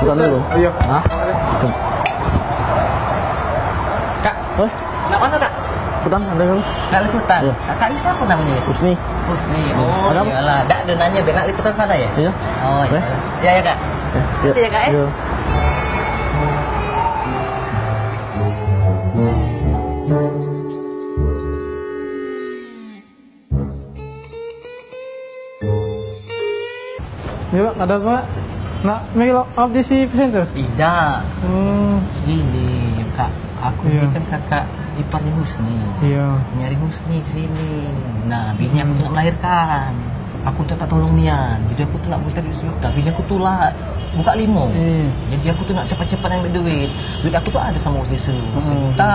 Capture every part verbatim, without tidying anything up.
Udah dulu. Iya. Hah? Kak, hah? Nak mana, Kak? Petang, ada kamu? Nak liputan? Iya. Kakak ini siapa namanya? Husni. Husni. Iya. Oh, ada apa? Iyalah. Dak ada nanya, benak liputan mana ya? Iya. Oh, iya. Iya, ya, Kak. Iya. Nanti ya, Kak, ya? Iya. Iya, Pak, ada apa, Pak? Nak melok audisi presenter? Tidak. Hmm. Ini, Kak, aku ini kan kakak iparnya Husni. Iya. Nyari Husni ke sini. Nah, bini aku tu nak melahirkan. Aku tu tak tolong nian. Jadi aku tu nak minta duit sejuta. Bini aku tu lah buka limo. Iya. Jadi aku tu nak cepat-cepat ambil duit. Duit aku tu ada sama Husni sejuta.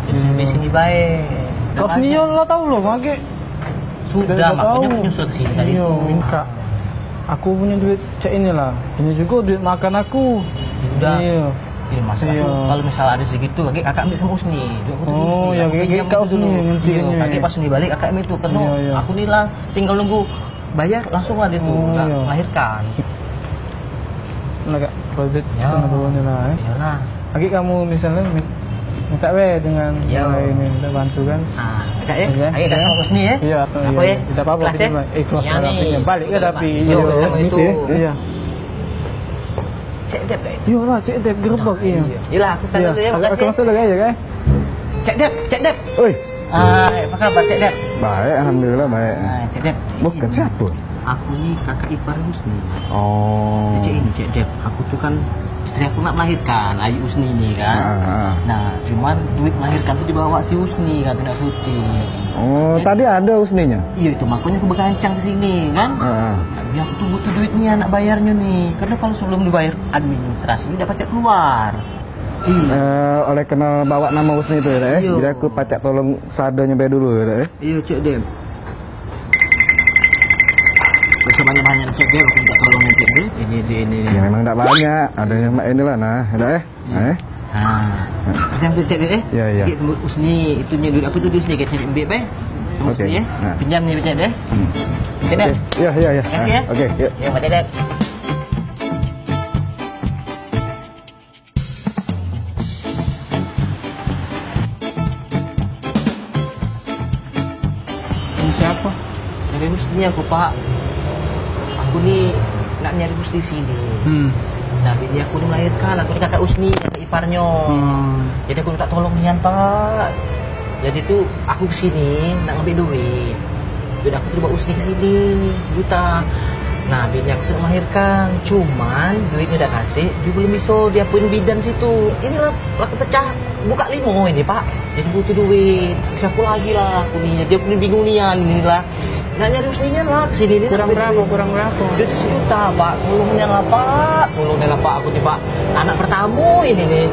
Jadi sampai sini baik. Kau senior lah tahu loh, mage. Sudah, makanya aku nyusul ke sini tadi tu. Iya, minta. Aku punya duit cak inilah. Ini juga duit makan aku. Sudah. Iya. Iya, masa aku kalau misal ada segitu, lagi kakak ambil sama Usni. Duit aku tu Usni. Oh, ya, aku pinjam Kak itu dulu. Usni nanti. Iya, kagek pas Usni balik, kakak ambil tu. Karena aku ni lah tinggal nunggu bayar, langsung lah dia tu melahirkan. Nah, Kak, private kena bawa ni lah, eh. Iyalah. Lagi kamu misalnya min-, minta we dengan yang lain, minta bantu kan. Ah, Kak, ya? Oke. Lagi dah sama Usni, ya? Iya, aku, iya. Tidak apa-apa, kita ikhlas lah. Balik ke tapi. Iya, sama itu. Iya. Cek Dep, Kak? Iyalah, Cek Dep, gerbek, iya. Iyalah, aku sana dulu, ya, makasih. Aku masuk dulu, ya, Kak? Cek Dep, Cek Dep. Oi. Ah, apa kabar, Cek Dep? Baik, alhamdulillah, baik. Ah, Cek Dep. Bukan siapa? Aku ni kakak ipar Husni. Oh. Jadi ini, Cek Dep, aku tu kan istri aku nak melahirkan, Ayu Husni ni kan. Ah, ah. Nah, cuman duit melahirkan tu dibawa si Husni, kata nak syuting. Oh, tadi ada Husninya? Iya, itu makanya aku berkancang ke sini kan. Ah, ah. Nah, aku tu butuh duit ni, nak bayarnya ni. Karena kalau sebelum dibayar administrasi ni dah pacak keluar. Iya. Eh, oleh kenal bawa nama Husni tu ya, Dek, eh? Iya. Jadi aku pacak tolong sadonyo be dulu ya, Dek, eh? Iya, Cek Dep. Gak usah banyak-banyak, Cek Dep, aku minta tolong, Cek Dep. Ini, ini, ini. Ya memang dak banyak, ada yang mak inilah nah, ya, Dek, eh? Iya. Eh? Nah. Macam tu, Cek Dep, eh? Iya, iya. Cek Dep, Husni, itu duit apa tu, Husni, Cek Dep, ambil be. Oke. Husni, eh? Nah. Pinjam ni, Cek Dep. Hmm. Cek Dep. Oke. Iya, iya, iya. Makasih, ya. Oke, iya. Ya, Cek Dep. Ini siapa? Nyari Husni aku, Pak. Aku ni nak nyari Husni sini. Hmm. Nah, bini aku ni melahirkan, aku ni kakak Husni, kakak iparnyo. Hmm. Jadi aku minta tolong nian, Pak. Jadi tu aku ke sini nak ngambil duit. Duit aku tu dibawa Usni ke sini sejuta. Nah, bini aku tu nak melahirkan. Cuman duitnyo dak katek, dia belum bisa diapain bidan situ. Inilah lah kepecah buka limo ini, Pak. Jadi butuh duit. Siapa lagi lah aku ni? Jadi aku ni bingung nian inilah. Nak nyari Usni nian lah ke sini ni. Kurang berapa? Kurang berapa? Duit sejuta, Pak. Tolong nian lah, Pak. Tolong nian lah, Pak. Aku ni, Pak. Anak pertamo ini ni.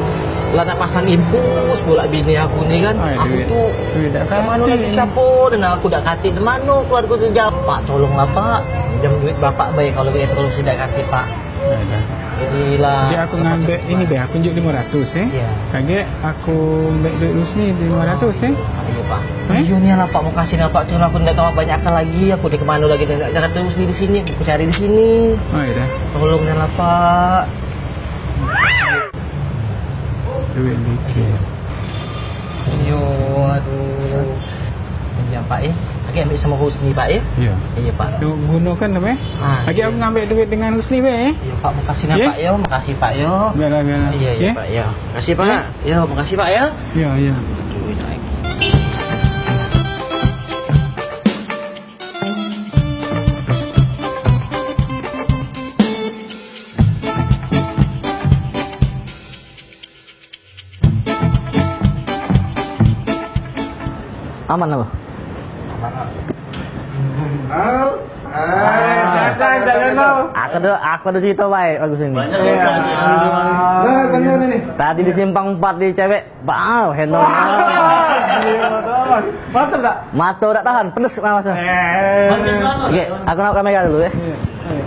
Lah nak pasang infus pula bini aku ni kan. Aku tu duit dak katek. Kemano lagi siapo dan aku dak katek, di mano keluarga tu jauh. Pak, tolonglah, Pak. Pinjam duit bapak bae kalu begitu, kalu sudah katek, Pak. Jadilah. Jadi aku ngambek ini be, aku njuk limo ratus, eh. Iya. Kagek aku ambek duit lu sini limo ratus, eh. Iyo, Pak. Eh? Iyo nian lah, Pak, makasih nian, Pak. Cuma aku dak tau banyak akal lagi, aku di kemano lagi, dak, dak katek Usni di sini, aku cari di sini. Oh, iyo dah. Tolong nian lah, Pak. Duit dikit. Iyo, aduh. Iyo, Pak, eh. Lagi ambek samo Husni, Pak, eh. Iyo. Iyo, Pak. Tu gunokan tu, eh. Ah, lagi aku ngambek duit dengan Husni be, eh. Iyo, Pak, makasih nian, Pak, yo. Makasih, Pak, yo. Biarlah, biarlah. Iyo, iyo, Pak, yo. Makasih, Pak. Yo, makasih, Pak, yo. Iyo, iyo. Duit lagi. Aman apa? Halo. Hai, sehat, Bang, tak kenal. Aku ada, aku ada cerita baik bagus ini. Banyak cerita. Nah, banyak ni. Tadi di simpang empat di cewek, bau, hello. Mantap tak? Mata tak tahan, pedes lah masa. Eh. Oke, aku nak kamera dulu ya.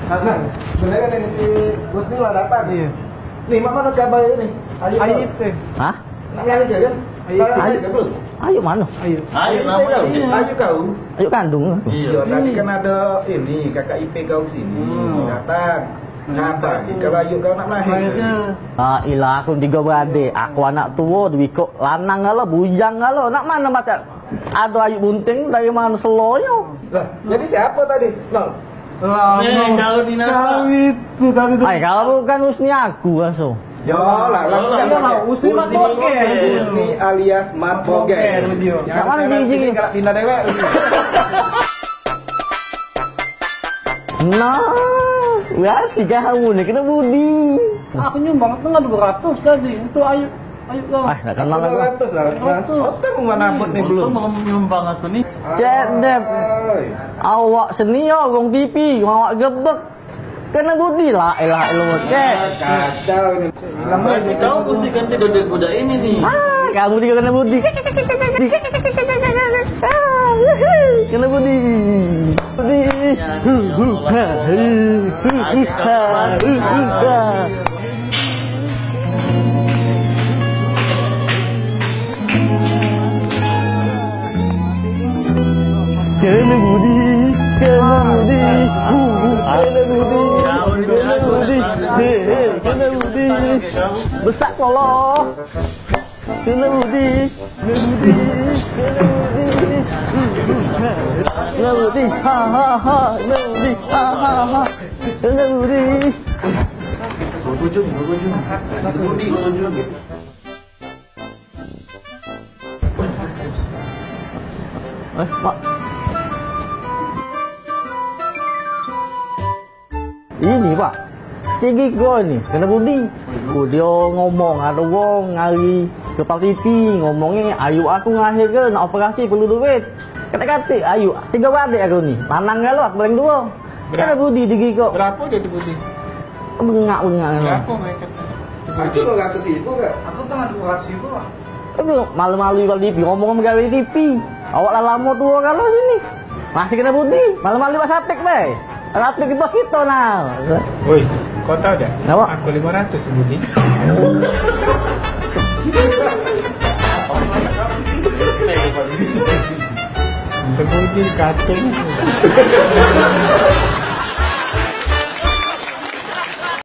Nah, sebenarnya ni si Bos ni lah datang. Iya. Ni, mak mana kabar ni? Ayo. Ayo. Hah? Nak melahirkan kan? Ayo. Ayo. Ayo mana? Ayo. Ayo, nama dia? Ayo kau. Ayo kandung. Iya, tadi kan ada ini, kakak I P kau sini. Hmm. Datang. Ngapa? Kalau ayu kau nak melahir. La ilah, aku tigo beradik. Aku anak tuo, duo ikok lanang galo, bujang galo. Nak mano macam ado ayu bunting, dari mano selo yo? Lah, jadi siapo tadi? Nol. Lah, Eh, Nol. Kau di napa? Kau itu tadi tu. Ai, kalau bukan Husni aku, aso. Yo, lah, lah, Yo, lah, bukan lah, pakai. Husni Mat Boger. Husni alias Mat Boger. Boger, video. Yang Kat mano sekarang biji sini ni? Galak pindah dewek. Nah, berarti kamu ni kena budi. Aku nyumbang tengah dua ratus tadi untuk ayu, ayu kau. Ah, nak kenal aku. Dua ratus lah. Dua ratus. Otak mana abot ni belum? Untung belum nyumbang aku ni. Cek deh. Oi. Awak senior wong T V, awak gebek. Kena budi, la ilaha illallah, cek. Kacau ni. Berarti kau mesti ganti dodol budak ini ni. Ah, kamu juga kena budi. Kena budi. Budi. Kena budi, kena budi, kena budi, kena budi, he, he, kena budi. Besak kolor. Kena budi, kena budi, kena budi. Kena budi, ha, ha, ha, kena budi, ha, ha, ha. Kena budi. Eh, Pak. Ini, Pak. Tinggi kau ni, kena budi. Ku dia ngomong, ado wong ngari kepala T V, ngomongnyo, "Ayu aku ngelaherke, nak operasi perlu duit." Katek-katek, ayu, tigo beradik aku ni. Lanang galo, aku paling tuo. Kena budi tinggi kau. Berapo dio tu budi? Bengak-bengak. Berapo mereka tu? Aku dua ratus ribu, Kak. Aku tengah dua ratus ribu, Kak. Aduh, malu-malu kepala T V, ngomong samo gawe T V. Awak lah lamo tuo galo sini. Masih kena budi, malu-malu wak sapek bae. Sapek di bos kito nah. Woi, kau tahu dak? Apa? Aku lima ratus budi. Untuk budi kating.